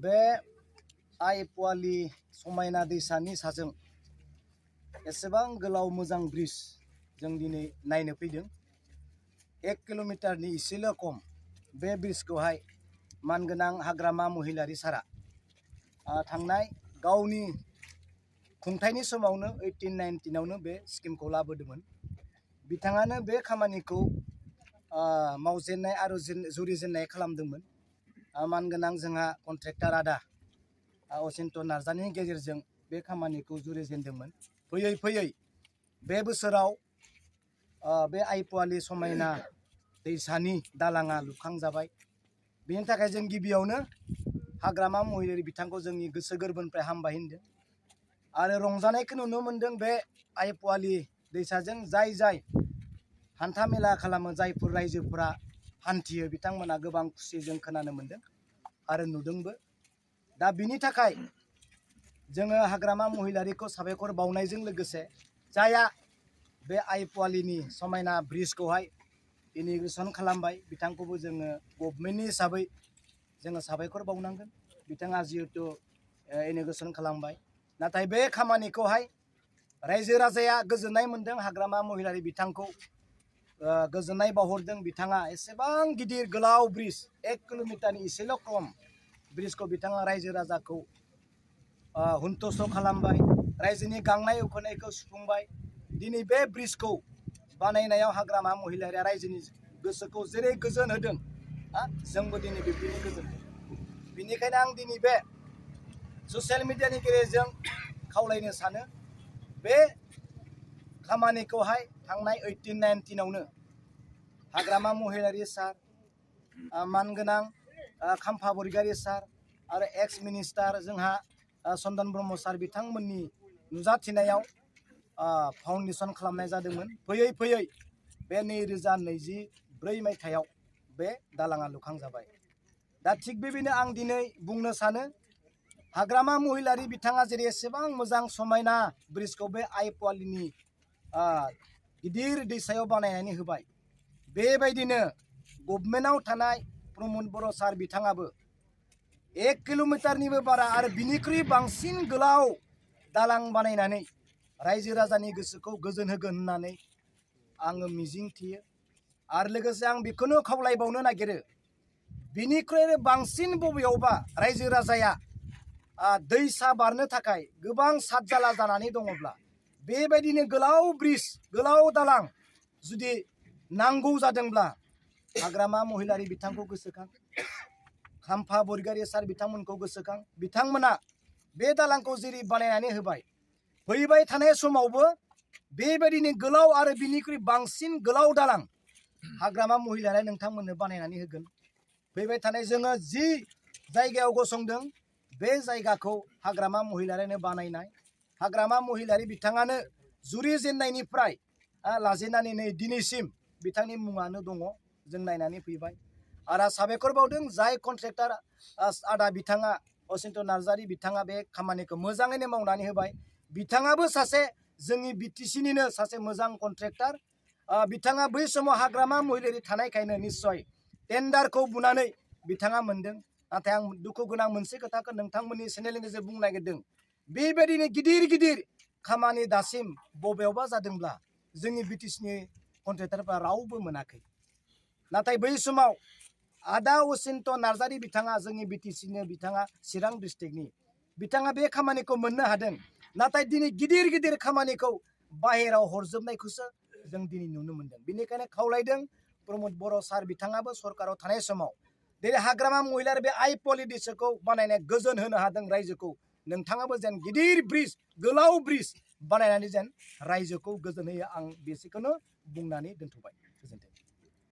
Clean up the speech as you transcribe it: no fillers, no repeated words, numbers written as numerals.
बे आइ पुवालि समायना दैसानि साजों एसेबां गोलाव मोजां ब्रिज जों दिनै नायनो फैदों। 1 किल'मिटारनि इसेल' खम बे ब्रिजखौहाय मानगोनां हाग्रामा महिलारि सारा थांनाय गावनि खुंथायनि समावनो 1819आवनो बे स्किमखौ लाबोदोंमोन। बिथाङानो बे खामानिखौ मावजेननाय आरो जुरिजेननाय खालामदोंमोन। मानगोनां जोंहा कन्ट्रेक्टर आदा अचिन्त नार्जारिनि गेजेरजों बे खामानिखौ जुरिजेनदोंमोन। फैयै फैयै बे बोसोराव बे आइ पुवालि समायना दैसानि दालाङा लुखांजाबाय। बेनि थाखाय जों गिबियावनो हाग्रामा महिलारि बिथांखौ जोंनि गोसो गोरबोनिफ्राय हामबाय होनदों आरो रंजानायखौ नुनो मोनदों। बे आइ पुवालि दैसाजों जाय हान्था मेला खालामो, जायफोर रायजोफोरा हान्थियो, बिथांमोना गोबां खुसि जों खोनानो मोनदों आरो नुदोंबो। दा बिनि थाखाय जोङो हाग्रामा महिलारिखौ साबायखर बावनायजों लोगोसे जायहा बे आइ पुवालिनि समायना ब्रिजखौहाय इनिग्रेसन खालामबाय, बिथांखौबो जोङो गभर्नमेन्टनि हिसाबै जोङो साबायखर बावनांगोन। बिथाङा जिहेतु इनिग्रेसन खालामबाय, नाथाय बे खामानिखौहाय रायजो राजाया गोजोननाय मोनदों। हाग्रामा महिलारि बिथांखौ गोजोननाय बावहरदों। बिथाङा एसेबां गिदिर गोलाव ब्रिज 1 किल'मिटारनि इसेल' खम ब्रिजखौ बिथाङा रायजो राजाखौ हुन्थुस' खालामबाय, रायजोनि गांनाय उखैनायखौ सुफुंबाय। दिनै बे ब्रिजखौ बानायनायाव हाग्रामा महिलारिया रायजोनि गोसोखौ जेरै गोजोन होदों, जोंबो दिनै बिब्दिनो गोजोन होदों। बेनिखायनो आं दिनै बे ससियेल मिडियानि गेजेरजों खावलायनो सानो, बे खामानिखौहाय थांनाय 1819आवनो हाग्रामा महिलारि सार, मानगोनां खाम्फा बरगयारी सार आरो एक्स मिनिस्टार जोंहा चन्दन ब्रह्म सार बिथांमोननि नुजाथिनायाव फाउन्डेसन खालामनाय जादोंमोन। फैयै फैयै बे 2024 मायथाइयाव बे दालाङा लुखांजाबाय। दा थिग बेबायदिनो आं दिनै बुंनो सानो, हाग्रामा महिलारि बिथाङा जेरै एसेबां मोजां समायना ब्रिजखौ बे आइ पुवालिनि गिदिर दैसायाव बानायनानै होबाय, बेबायदिनो गभर्नमेन्टआव थानाय प्रमद बर' सार बिथाङाबो 1 किल'मिटारनिबो बारा आरो बिनिख्रुइ बांसिन गोलाव दालां बानायनानै रायजो राजानि गोसोखौ गोजोन होगोन होननानै आङो मिजिं थियो। आरो लोगोसे आं बेखौनो खावलायबावनो नागिरो, बिनिख्रुइ बांसिन बबेयावबा रायजो राजाया दैसा बारनो थाखाय गोबां सातजाला जानानै दङब्ला, बेबायदिनो गोलाव ब्रिज, गोलाव दालां जुदि नांगौ जादोंब्ला हाग्रामा महिलारि बिथांखौ गोसोखां, खाम्फा बरगयारी सार बिथांमोनखौ गोसोखां। बिथांमोना बे दालांखौ जेरै बानायनानै होबाय, फैबाय थानाय समावबो बेबायदिनो गोलाव आरो बिनिख्रुइ बांसिन गोलाव दालां हाग्रामा महिलारिया नोंथांमोननो बानायनानै होगोन। फैबाय थानाय जोङो जि जायगायाव गसंदों, बे जायगाखौ हाग्रामा महिलारियानो बानायनाय। हाग्रामा महिलारि बिथाङानो जुरिजेननायनिफ्राय लाजेननानै नै दिनैसिम बिथांनि मुङानो दङ। जों नायनानै फैबाय आरो साबायखर बावदों जाय कन्ट्रेक्टर आदा बिथाङा अचिन्त नार्जारि बिथाङा बे खामानिखौ मोजाङैनो मावनानै होबाय। बिथाङाबो सासे जोंनि बिटिसिनिनो सासे मोजां कन्ट्रेक्टर। बिथाङा बै समाव हाग्रामा महिलारि थानायखायनो निस्सय टेन्डारखौ बुनानै बिथाङा मोनदों। नाथाय आं दुखु गोनां मोनसे खोथाखौ नोंथांमोननि चेनेलनि गेजेरजों बुंनो नागिरदों, बेबायदिनो गिदिर गिदिर खामानि दासिम बबेयावबा जादोंब्ला जोंनि बिटिसिनि कन्ट्रेक्टरफ्रा रावबो मोनाखै। नाथाय बै समाव आदा अचिन्त नार्जारि बिथाङा जोंनि बिटिसिनि, बिथाङा चिरां डिस्ट्रिक्टनि, बिथाङा बे खामानिखौ मोननो हादों। नाथाय दिनै गिदिर गिदिर खामानिखौ बाहेराव हरजोबनायखौसो जों दिनै नुनो मोनदों। बेनिखायनो खावलायदों प्रमद बर' सार बिथाङाबो सरकाराव थानाय समाव दिनै हाग्रामा महिलारि बे आइ पुवालि दैसाखौ बानायनाय गोजोन होनो हादों रायजोखौ। नोंथाङाबो जेन गिदिर ब्रिज, गोलाव ब्रिज बानायनानै जेन रायजोखौ गोजोन होयो, आं बेसेखौनो बुंनानै दोनथ'बाय। गोजोन्थों।